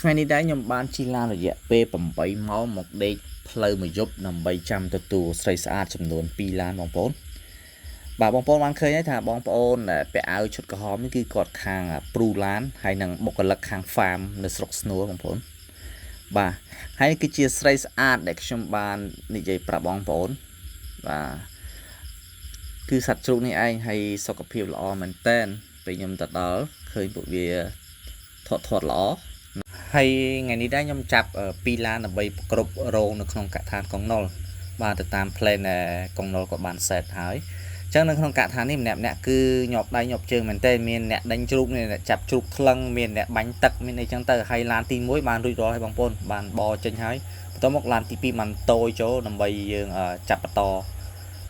ថ្ងៃនេះដែរខ្ញុំបានជិះឡានរយៈពេល8ម៉ោងមកដេកផ្លូវមួយយប់ដើម្បីចាំទទួលស្រីស្អាតចំនួន2ឡានបងប្អូនបាទបងប្អូនបានឃើញហើយថាបងប្អូនដែលពាក់អាវឈុតក្រហមនេះគឺគាត់ខាងព្រូឡានហើយនិងបុគ្គលិកខាង farm នៅស្រុកស្នួលបងប្អូនបាទហើយគឺជាស្រីស្អាតដែលខ្ញុំបាននិយាយប្រាប់បងប្អូនបាទគឺសត្វជ្រូកនេះឯងហើយសុខភាពល្អមែនតែនពេលខ្ញុំទៅដល់ឃើញពួកវាធាត់ធាត់ល្អ ហើយថ្ងៃនេះដែរខ្ញុំចាប់2ឡានដើម្បីគ្រប់រោងនៅក្នុងកថានកងណុលបាទទៅតាម plan ដែលកងណុលក៏បាន set ហើយអញ្ចឹងនៅក្នុងកថានេះម្នាក់ម្នាក់គឺញាប់ដៃញាប់ជើងមែនទែនមានអ្នកដេញជ្រូកមានអ្នកចាប់ជ្រូកថ្លឹងមានអ្នកបាញ់ទឹកមានអីចឹងទៅហើយឡានទី1បានរួចរាល់ហើយបងប្អូនបានបចេញហើយបន្ទាប់មកឡានទី2បានតយចូលដើម្បីយើងចាប់បន្ត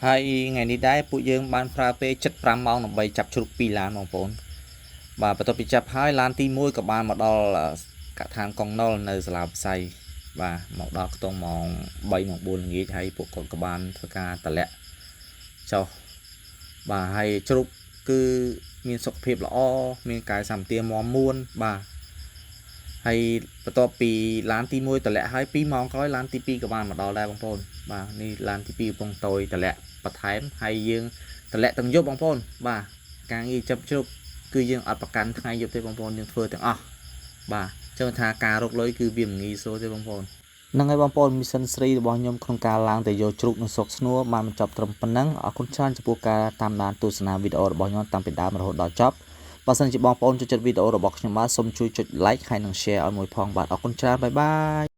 ហើយថ្ងៃនេះដែរពួកយើងបានប្រើពេល75ម៉ោងដើម្បីចាប់ជ្រូក2ឡានបងប្អូនបាទបន្ទាប់ពីចាប់ហើយឡានទី1ក៏បានមកដល់កថានកងណុលនៅសាលាវិស័យបាទមកដល់ខ្ទង់ម៉ោង3ម៉ោង4ល្ងាចហើយពួកគាត់ក៏បានធ្វើការតម្លាក់ចុះបាទហើយជ្រូកគឺមានសុខភាពល្អមានកាយសម្បទាមាំមួនបាទហើយបន្ទាប់ពីឡានទី1តម្លាក់ហើយ2ម៉ោងក្រោយឡានទី2ក៏បានមកដល់ដែរបងប្អូនបាទនេះឡានទី2កំពុងតយតម្លាក់បន្ថែមហើយយើងតម្លាក់ទាំងយប់បងប្អូនបាទការងារចាប់ជ្រូកគឺយើងអត់ប្រកាន់ថ្ងៃយប់ទេបងប្អូនយើងធ្វើទាំងអស់បាទចឹងថាការរកលុយគឺវាមិនងាយស្រួលទេបងប្អូនហ្នឹងហើយបងប្អូន mission 3របស់ខ្ញុំក្នុងការឡើងទៅយកជ្រូកនៅស្រុកស្នួលបានបញ្ចប់ត្រឹមប៉ុណ្ណឹងអរគុណច្រើនចំពោះការតាមដានទស្សនាវីដេអូរបស់ខ្ញុំតាំងពីដើមរហូតដល់ចប់បើសិនជាបងប្អូនចូលចិត្តវីដេអូរបស់ខ្ញុំបាទសូមជួយចុច like ហើយនិង share ឲ្យមួយផងបាទអរគុណច្រើន bye bye.